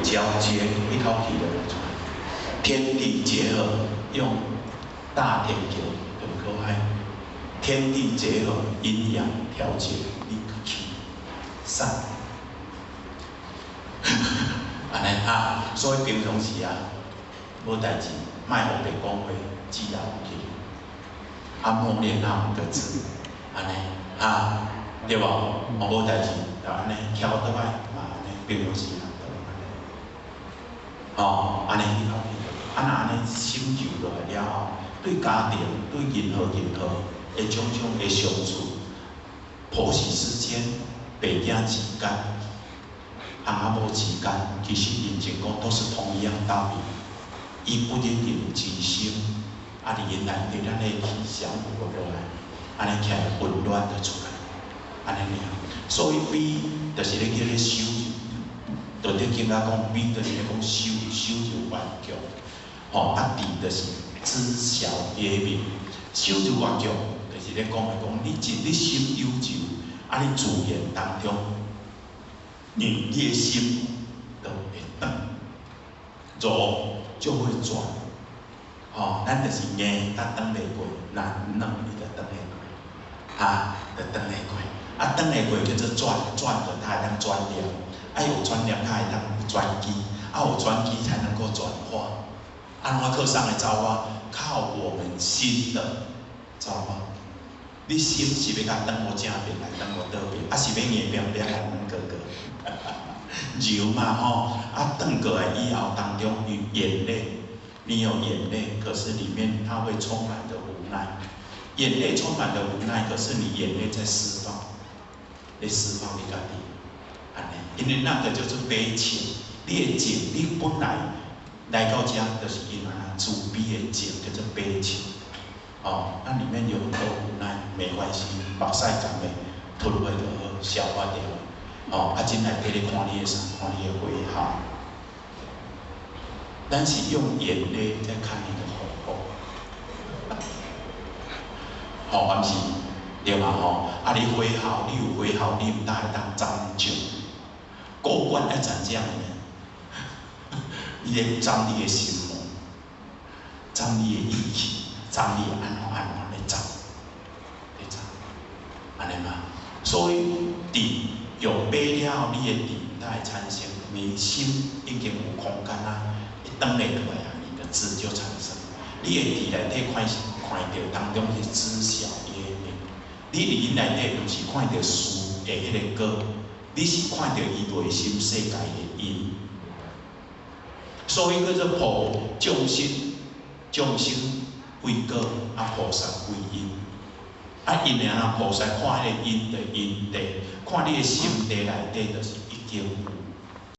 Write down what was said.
交接，一口氣就出來。天地結合，用大天橋就可愛。天地結合，陰陽調節，你氣散。按呢啊，所以平常時啊，無代誌，莫烏白講話，自然有去。啊，默念那五個字，按呢啊，對無？哦，無代誌，就按呢翹倒來，嘛按呢平常時啊，就按呢。哦，按呢一口氣，啊若按呢深究落來了後，對家庭、對任何任何的種種的相處，婆媳之間、爸囝之間、翁仔某之間，其實認真講都是同一樣道理。伊不一定之心，啊，佇𪜶內底，咱的氣相符落來，按呢起來混亂就出來，按呢爾。所以悲就是咧叫咧修，道德經仔講悲就是咧講修，修就頑強，吼，啊智就是知曉耶明，修就頑強，就是咧講的講，你一你心有愁，啊你自然當中，你的心就會轉，軸就會轉，吼，咱就是硬，甲轉袂過，若軟伊就轉會過，哈，就轉會過。啊，轉會過叫做轉，轉就它會當轉念，啊有轉念，它會當轉機，啊有轉機才能夠轉化。按怎靠啥的造化？靠我們心的造化。你心是欲共轉予正邊，來轉予倒邊，啊是欲硬拼拼來軟過過？揉嘛吼，啊轉過來以後當中有眼淚，你有眼淚，可是裡面它會充滿著無奈，眼淚充滿著無奈，可是你眼淚在釋放，咧釋放你家己，按呢，因為那個就是悲情，你的情，你本來來到遮就是因為自卑的情叫做悲情，哦，那裡面有很多無奈，沒關係，目屎乾的，吞落就好，消化掉。哦，啊，真內底咧看你的啥？看你的火候。咱是用眼淚在看你的火候，吼，毋是，對嘛吼？啊，你火候，你有火候，你毋但會當斬將，過關愛斬將呢？你咧斬你的心魔，斬你的意氣，斬你的按怎按怎咧斬，咧斬，按呢嘛？所以佇用悲了後，你的智才會產生，你心已經有空間啊，一轉會過來啊，你的智就產生。你的智內底看看著當中是知曉耶明，你佇𪜶內底毋是看著事的彼個果，你是看著伊內心世界的因。所以叫做菩眾生，眾生為果，啊菩薩為因。啊，因為啊，菩薩看彼個因的因地，看你的心地內底，就是已經有